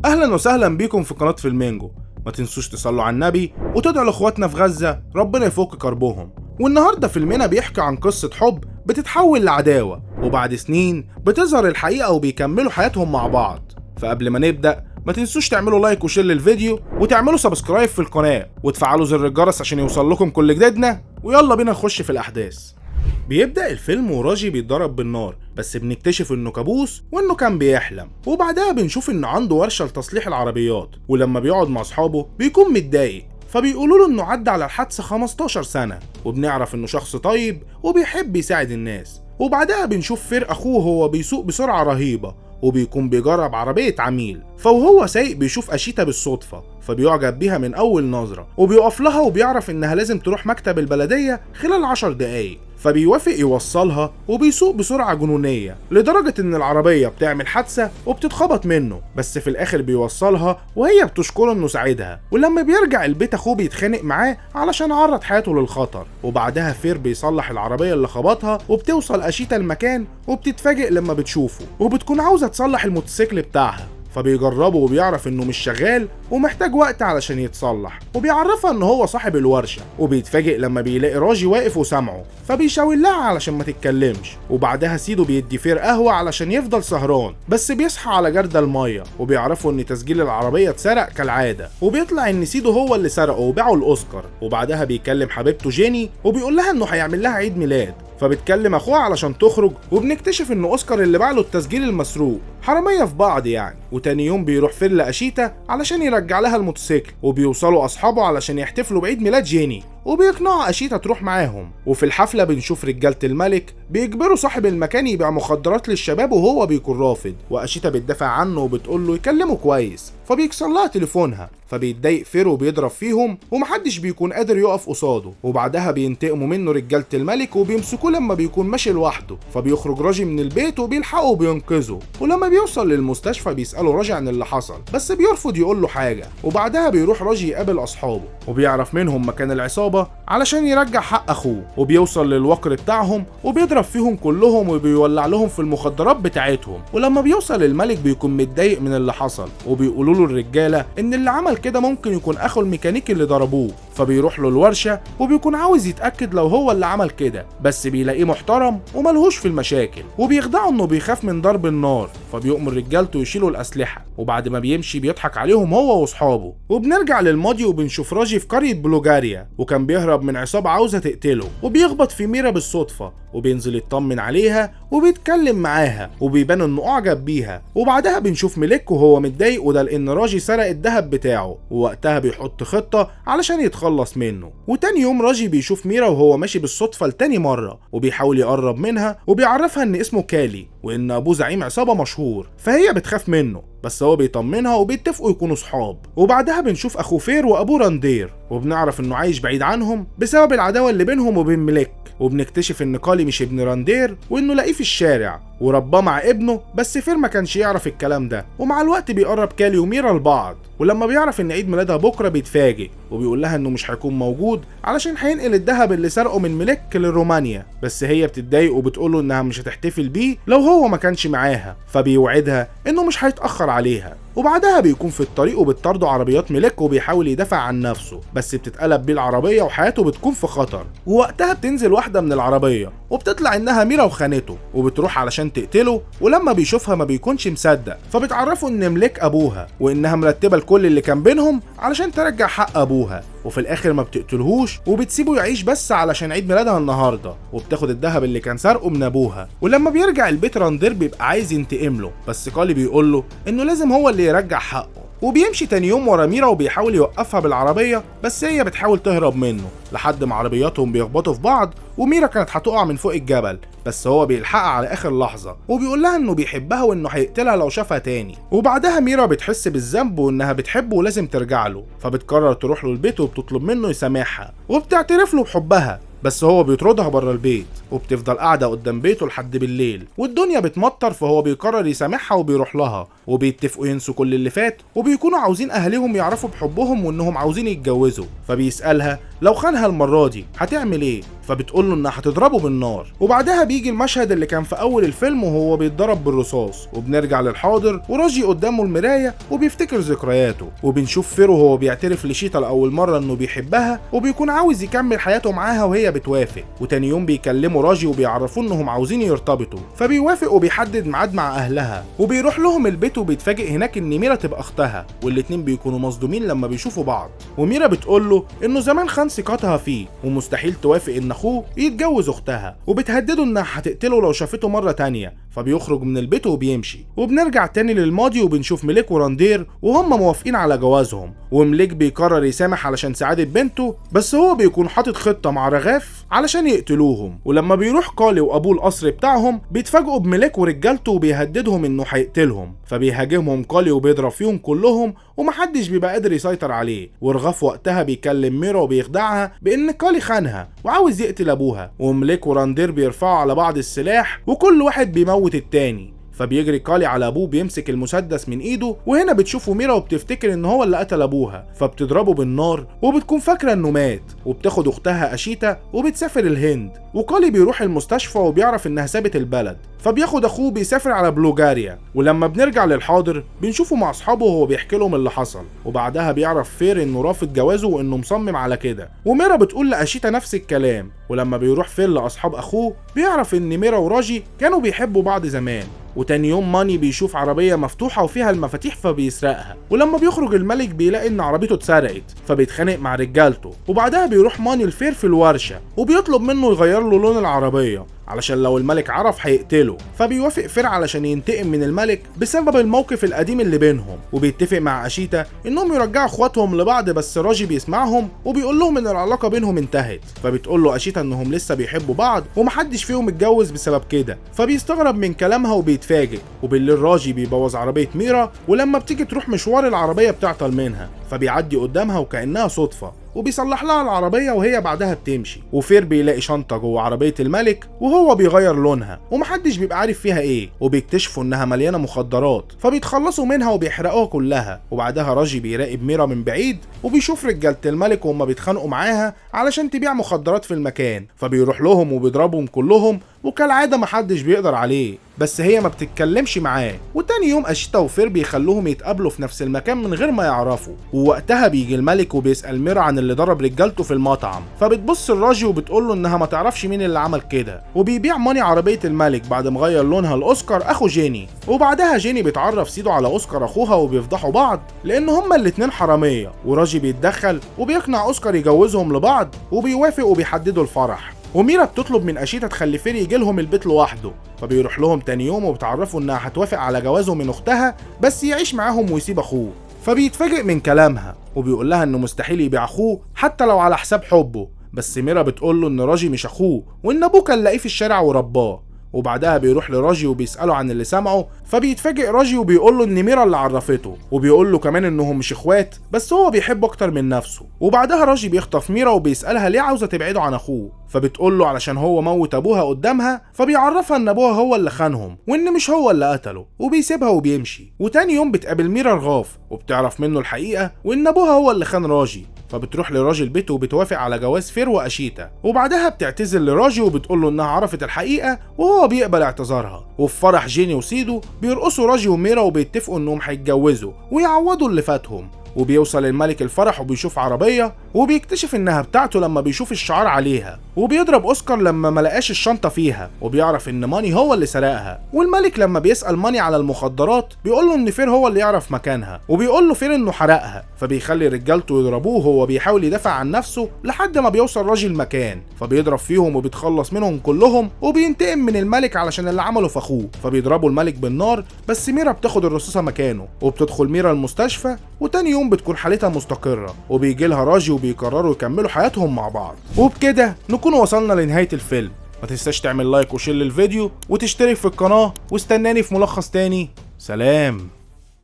اهلا وسهلا بيكم في قناة فيلمينجو. ما تنسوش تصلوا على النبي وتدعوا لاخواتنا في غزة ربنا يفك كربهم. والنهارده فيلمنا بيحكي عن قصة حب بتتحول لعداوة، وبعد سنين بتظهر الحقيقة وبيكملوا حياتهم مع بعض. فقبل ما نبدأ ما تنسوش تعملوا like و share للفيديو وتعملوا subscribe في القناة وتفعلوا زر الجرس عشان يوصل لكم كل جديدنا. ويلا بينا نخش في الأحداث. بيبدأ الفيلم وراجي بيتضرب بالنار، بس بنكتشف انه كابوس وانه كان بيحلم. وبعدها بنشوف انه عنده ورشة لتصليح العربيات، ولما بيقعد مع اصحابه بيكون متضايق، فبيقولوا له انه عدى على الحادثة 15 سنة. وبنعرف انه شخص طيب وبيحب يساعد الناس. وبعدها بنشوف فير اخوه هو بيسوق بسرعة رهيبة، وبيكون بيجرب عربية عميل، فوهو سايق بيشوف أشيتا بالصدفة، فبيعجب بيها من أول نظرة وبيقف لها، وبيعرف إنها لازم تروح مكتب البلدية خلال 10 دقايق، فبيوافق يوصلها. وبيسوق بسرعة جنونية لدرجة إن العربية بتعمل حادثة وبتتخبط منه، بس في الآخر بيوصلها وهي بتشكره إنه ساعدها. ولما بيرجع البيت أخوه بيتخانق معاه علشان عرض حياته للخطر. وبعدها فير بيصلح العربية اللي خبطها، وبتوصل أشيتا المكان وبتتفاجئ لما بتشوفه، وبتكون عاوزة تصلح الموتوسيكل بتاعها، فبيجربه وبيعرف انه مش شغال ومحتاج وقت علشان يتصلح، وبيعرفها ان هو صاحب الورشة. وبيتفاجئ لما بيلاقي راجي واقف وسامعه، فبيشاور لها علشان ما تتكلمش. وبعدها سيدو بيدي فير قهوة علشان يفضل سهران، بس بيصحى على جردل المية، وبيعرفوا ان تسجيل العربية اتسرق كالعادة، وبيطلع ان سيدو هو اللي سرقه وباعه لاوسكار. وبعدها بيكلم حبيبته جيني وبيقول لها انه هيعمل لها عيد ميلاد، فبتكلم اخوها علشان تخرج، وبنكتشف ان اوسكار اللي باع له التسجيل المسروق. حرامية في بعض يعني. وتاني يوم بيروح فير لأشيتا علشان يرجع لها الموتوسيكل، وبيوصلوا اصحابه علشان يحتفلوا بعيد ميلاد جيني، وبيقنعوا أشيتا تروح معاهم. وفي الحفلة بنشوف رجالة الملك بيجبروا صاحب المكان يبيع مخدرات للشباب وهو بيكون رافض، وأشيتا بتدافع عنه وبتقول له يكلمه كويس، فبيكسر لها تليفونها، فبيتضايق فير وبيضرب فيهم ومحدش بيكون قادر يقف قصاده. وبعدها بينتقموا منه رجالة الملك وبيمسكوه لما بيكون ماشي لوحده، فبيخرج راجي من البيت وبيلحقه وبينقذه. ولما بيوصل للمستشفى بيسأله راجي عن اللي حصل، بس بيرفض يقول له حاجة. وبعدها بيروح راجي يقابل أصحابه وبيعرف منهم مكان العصابة علشان يرجع حق أخوه، وبيوصل للوقر بتاعهم وبيضرب فيهم كلهم وبيولع لهم في المخدرات بتاعتهم. ولما بيوصل الملك بيكون متضايق من اللي حصل، وبيقولوا له الرجالة إن اللي عمل كده ممكن يكون أخو الميكانيكي اللي ضربوه، فبيروح له الورشة وبيكون عاوز يتأكد لو هو اللي عمل كده، بس بيلاقيه محترم وملهوش في المشاكل، وبيخدعه إنه بيخاف من ضرب النار، فبيؤمر رجالته يشيلوا الأسلحة. وبعد ما بيمشي بيضحك عليهم هو واصحابه. وبنرجع للماضي وبنشوف راجي في قرية بلوجاريا، وكان بيهرب من عصابة عاوزة تقتله، وبيخبط في ميرا بالصدفة، وبينزل يطمن عليها وبيتكلم معاها، وبيبان انه اعجب بيها. وبعدها بنشوف ملك وهو متضايق، وده لان راجي سرق الذهب بتاعه، ووقتها بيحط خطة علشان يتخلص منه. وتاني يوم راجي بيشوف ميرا وهو ماشي بالصدفة لتاني مرة، وبيحاول يقرب منها وبيعرفها ان اسمه كالي وان ابوه زعيم عصابة مشهور، فهي بتخاف منه، بس هو بيطمنها وبيتفقوا يكونوا صحاب. وبعدها بنشوف اخو فير وابوه راندير، وبنعرف انه عايش بعيد عنهم بسبب العداوة اللي بينهم وبين ملك. وبنكتشف ان كالي مش ابن راندير وانه لاقيه في الشارع ورباه مع ابنه، بس فير ما كانش يعرف الكلام ده. ومع الوقت بيقرب كالي وميرا لبعض، ولما بيعرف ان عيد ميلادها بكره بيتفاجئ وبيقول لها انه مش هيكون موجود علشان هينقل الذهب اللي سرقه من ملك لرومانيا، بس هي بتتضايق وبتقوله انها مش هتحتفل بيه لو هو ما كانش معاها، فبيوعدها انه مش هيتأخر عليها. وبعدها بيكون في الطريق وبتطارده عربيات ملك وبيحاول يدافع عن نفسه، بس بتتقلب بيه العربية وحياته بتكون في خطر. ووقتها بتنزل واحدة من العربية وبتطلع انها ميرا وخانته، وبتروح علشان تقتله. ولما بيشوفها ما بيكونش مصدق، فبتعرفه ان ملك ابوها وانها مرتبة الكل اللي كان بينهم علشان ترجع حق ابوها. وفي الاخر ما بتقتلهوش وبتسيبه يعيش بس علشان عيد ميلادها النهارده، وبتاخد الذهب اللي كان سرقه من ابوها. ولما بيرجع البيت راندير بيبقى عايز ينتقم له، بس كالي بيقول له انه لازم هو اللي يرجع حقه. وبيمشي تاني يوم ورا ميرا وبيحاول يوقفها بالعربية، بس هي بتحاول تهرب منه لحد ما عربياتهم بيخبطوا في بعض، وميرا كانت هتقع من فوق الجبل، بس هو بيلحقها على اخر لحظة وبيقول لها انه بيحبها وانه هيقتلها لو شافها تاني. وبعدها ميرا بتحس بالذنب وانها بتحبه ولازم ترجع له، فبتقرر تروح له البيت وبتطلب منه يسامحها وبتعترف له بحبها، بس هو بيطردها بره البيت. وبتفضل قاعدة قدام بيته لحد بالليل، والدنيا بتمطر، فهو بيقرر يسامحها وبيروح لها، وبيتفقوا ينسوا كل اللي فات، وبيكونوا عاوزين اهلهم يعرفوا بحبهم وانهم عاوزين يتجوزوا. فبيسألها لو خانها المرة دي هتعمل ايه؟ فبتقول له انها هتضربه بالنار. وبعدها بيجي المشهد اللي كان في اول الفيلم وهو بيتضرب بالرصاص، وبنرجع للحاضر وراجي قدامه المراية وبيفتكر ذكرياته، وبنشوف فير وهو بيعترف لشيتا لاول مرة انه بيحبها وبيكون عاوز يكمل حياته معاها وهي بتوافق. وتاني يوم بيكلموا راجي وبيعرفوه انهم عاوزين يرتبطوا، فبيوافق وبيحدد ميعاد مع اهلها، وبيروح لهم البيت وبيتفاجئ هناك ان ميرا تبقى اختها، والاتنين بيكونوا مصدومين لما بيشوفوا بعض. وميرا بتقول له انه زمان خان ثقتها فيه ومستحيل توافق ان اخوه يتجوز اختها، وبتهدده انها هتقتله لو شافته مرة تانية، فبيخرج من البيت وبيمشي. وبنرجع تاني للماضي وبنشوف مليك وراندير وهم موافقين على جوازهم، ومليك بيقرر يسامح علشان سعادة بنته، بس هو بيكون حاطط خطة مع رغاف علشان يقتلوهم. ولما بيروح كالي وابوه القصر بتاعهم بيتفاجئوا بمليك ورجالته وبيهددهم انه هيقتلهم، فبيهاجمهم كالي وبيضرب فيهم كلهم ومحدش بيبقى قادر يسيطر عليه. ورغاف وقتها بيكلم ميرا وبيخدعها بان كالي خانها وعاوز يقتل ابوها، ومليك وراندير بيرفعوا على بعض السلاح وكل واحد بيموت التاني. فبيجري كالي على ابوه بيمسك المسدس من ايده، وهنا بتشوفه ميرا وبتفتكر ان هو اللي قتل ابوها، فبتضربه بالنار وبتكون فاكره انه مات، وبتاخد اختها اشيتا وبتسافر الهند. وكالي بيروح المستشفى وبيعرف انها سابت البلد، فبياخد اخوه بيسافر على بلغاريا. ولما بنرجع للحاضر بنشوفه مع اصحابه وهو بيحكي لهم اللي حصل، وبعدها بيعرف فير انه رافض جوازه وانه مصمم على كده، وميرا بتقول لاشيتا نفس الكلام. ولما بيروح فير لاصحاب اخوه بيعرف ان ميرا وراجي كانوا بيحبوا بعض زمان. وتاني يوم ماني بيشوف عربية مفتوحة وفيها المفاتيح فبيسرقها، ولما بيخرج الملك بيلاقي ان عربيته اتسرقت فبيتخانق مع رجالته. وبعدها بيروح ماني الفير في الورشة وبيطلب منه يغير له لون العربية علشان لو الملك عرف هيقتله، فبيوافق فير علشان ينتقم من الملك بسبب الموقف القديم اللي بينهم. وبيتفق مع اشيتا انهم يرجعوا اخواتهم لبعض، بس راجي بيسمعهم وبيقول لهم ان العلاقة بينهم انتهت. فبتقول له اشيتا انهم لسه بيحبوا بعض ومحدش فيهم اتجوز بسبب كده، فبيستغرب من كلامها وبيتفاجئ. وبالليل راجي بيبوظ عربية ميرا، ولما بتيجي تروح مشوار العربية بتعطل منها، فبيعدي قدامها وكأنها صدفة وبيصلح لها العربية وهي بعدها بتمشي. وفير بيلاقي شنطة جوه عربية الملك وهو بيغير لونها ومحدش بيبقى عارف فيها ايه، وبيكتشفوا انها مليانة مخدرات فبيتخلصوا منها وبيحرقوها كلها. وبعدها راجي بيراقب ميرا من بعيد وبيشوف رجالة الملك وهما بيتخانقوا معاها علشان تبيع مخدرات في المكان، فبيروح لهم وبيضربهم كلهم، وكالعادة محدش بيقدر عليه، بس هي ما بتتكلمش معاه. وتاني يوم اشيتا وفير بيخلوهم يتقابلوا في نفس المكان من غير ما يعرفوا، ووقتها بيجي الملك وبيسأل ميرا عن اللي ضرب رجالته في المطعم، فبتبص لراجي وبتقول له انها ما تعرفش مين اللي عمل كده. وبيبيع ماني عربية الملك بعد ما غير لونها لاوسكار اخو جيني. وبعدها جيني بتعرف سيدو على اوسكار اخوها وبيفضحوا بعض لان هما الاتنين حرامية، وراجي بيتدخل وبيقنع اوسكار يجوزهم لبعض وبيوافق وبيحددوا الفرح. وميرا بتطلب من اشيتا تخلي فير يجي لهم البيت لوحده، فبيروح لهم تاني يوم وبتعرفوا انها هتوافق على جوازه من اختها بس يعيش معاهم ويسيب اخوه. فبيتفاجئ من كلامها وبيقول لها انه مستحيل يبيع اخوه حتى لو على حساب حبه، بس ميرا بتقول له ان راجي مش اخوه وان ابوه كان لاقيه في الشارع ورباه. وبعدها بيروح لراجي وبيسأله عن اللي سمعه، فبيتفاجئ راجي وبيقول له ان ميرا اللي عرفته، وبيقول له كمان انهم مش اخوات بس هو بيحبه اكتر من نفسه. وبعدها راجي بيخطف ميرا وبيسألها ليه عاوزة تبعده عن اخوه، فبتقول له علشان هو موت ابوها قدامها، فبيعرفها ان ابوها هو اللي خانهم وان مش هو اللي قتله، وبيسيبها وبيمشي. وتاني يوم بتقابل ميرا رغاف وبتعرف منه الحقيقة وان ابوها هو اللي خان راجي، فبتروح لراجي البيت وبتوافق على جواز فير واشيتا. وبعدها بتعتذر لراجي وبتقول له انها عرفت الحقيقة وهو بيقبل اعتذارها. وفي فرح جيني وسيدو بيرقصوا راجي وميرا وبيتفقوا انهم هيتجوزوا ويعوضوا اللي فاتهم. وبيوصل الملك الفرح وبيشوف عربية وبيكتشف انها بتاعته لما بيشوف الشعار عليها، وبيضرب اوسكار لما ما لقاش الشنطة فيها، وبيعرف ان ماني هو اللي سرقها. والملك لما بيسأل ماني على المخدرات بيقول له ان فير هو اللي يعرف مكانها، وبيقول له فير انه حرقها، فبيخلي رجالته يضربوه وهو بيحاول يدافع عن نفسه لحد ما بيوصل راجي المكان، فبيضرب فيهم وبيتخلص منهم كلهم، وبينتقم من الملك علشان اللي عمله في اخوه، فبيضربوا الملك بالنار، بس ميرا بتاخد الرصاصة مكانه، وبتدخل ميرا المستشفى. وتاني يوم بتكون حالتها مستقرة، وبيجي لها راجي وبيقرروا يكملوا حياتهم مع بعض. وبكده نكون وصلنا لنهاية الفيلم. ما تنساش تعمل like و share للفيديو وتشترك في القناة، واستناني في ملخص تاني. سلام.